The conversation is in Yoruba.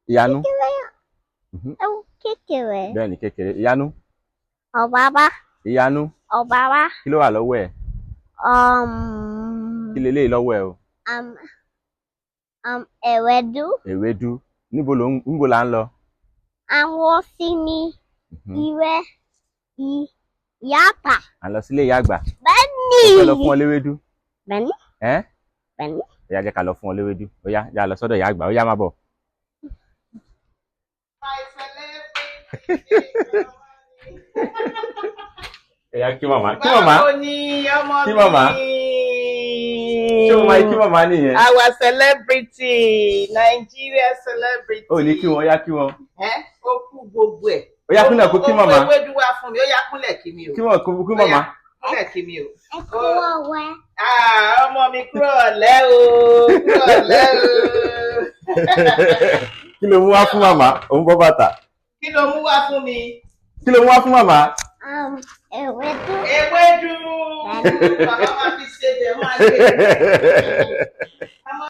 Ìyanu. Kékeré. Bẹ́ẹ̀ ni, kékeré. Ìyanu. Ọ̀bàbà. Ìyanu. Ọ̀bàbà. Kí ló wà lọ́wọ́ ẹ̀? Kí leléyìí lọ́wọ́ ẹ̀ o? Ewédú. Ewédú. Níbo là ń lọ? Àwọn sí ní ìwé ìyáàpá. À ń lọ sílé ìyá àgbà. Bẹ́ẹ̀ni. Ó fẹ́ lọ fún ọ léwédú. Bẹ́ẹ̀ni. Ẹ́. Bẹ́ẹ̀ni. Ó yá, jẹ́ ká lọ fún ọ léwédú. Ó yá, já lọ sọ́dọ̀ ìyá àgbà. Ó yá, má bọ̀. My celebrity. Ó yá, kí màmá, kí màmá. Báwo ni ọmọ Kí màmá. mi? Ṣé o máa kí màmá nìyẹn? Our celebrity, Nigeria celebrity. Ó ní kí wọn, yá, kí wọn. Ẹ́, ó kú gbogbo ẹ̀. Ó yá, kúnlẹ̀ kó kí Ó màmá. mú ewédú wá fún mi, ó yá, kúnlẹ̀ kí mi o. Kí wọn, kó kí màmá. Kúnlẹ̀ kí mi o. Ẹ kú ọwẹ́. Ah, ọmọ mi, kúrò ọ̀lẹ́ o, kúrò ọ̀lẹ́ o. Kí ló mú wá fún màmá? Òun bọ́ bàtà. Kí ló mú wá fún mi? Kí ló mú wá fún màmá? Ewédú. Ewédú. Bàbá máa fi ṣe bẹ̀, máa ṣe.